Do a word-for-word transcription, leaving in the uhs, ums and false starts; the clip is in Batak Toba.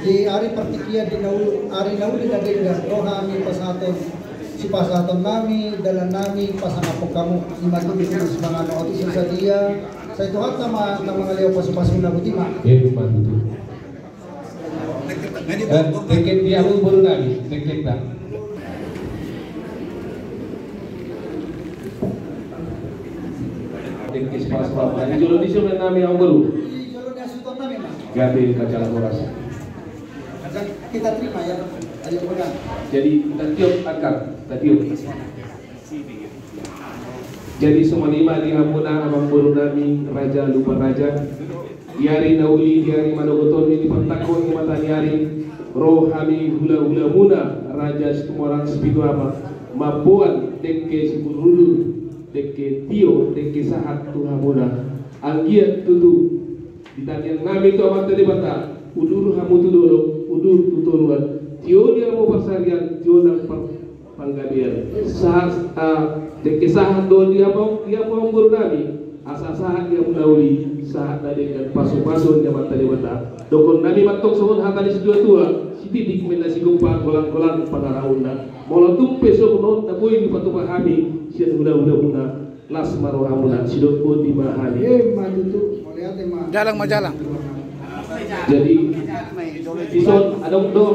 Di ari partingkian, di na uli, ari na uli na denggan, ro hami pasahaton, sipasahatonnami, dalannami pasangaphon hamu. Ima tutu, simangan otik sadia. Sai Tuhanta ma na mangalehon pasupasuna, botima. Ima tutu. Eh, dengke dia, amangborunami, dengke ta. Dengke sipasahat. Di jolo ni suhutonnami, amangboru. Gabe, pajalang horas. Kita terima ya, ayo pegang. Jadi, kita tiup angka, kita tiup. Jadi, songon i ma di hamuna amangborunami Raja Lumban Raja. Di ari na uli, di ari manogot on, di partangko ni mataniari, ro hami hulahulamuna Raja Situmorang Sipitu Ama, mamboan dengke siburudur, dengke tio, dengke sahat tu hamuna. Anggiat tutu di tangiangnami tu Amanta Debata, udur hamu tu dolok, udur tu toruan, tio di hamu parsarian, tio nang par-, panggabean. Sahat, ah, dengke sahat do di hamu, di hamu amangborunami, asa sahat di hamu na uli, sahat na denggan pasupasu ni Amanta Debata. Dohononnami ma antong songon hata ni situatua, sititik ma inna sigompa, golanggolang pangarahutna. Molo tung pe songon on na boi dipatupa hami sian hulahulamuna, las ma rohamuna, sidok boti ma hami. Ima tutu, mauliate ma. Jalang ma jalang. Jadi, dison adong do.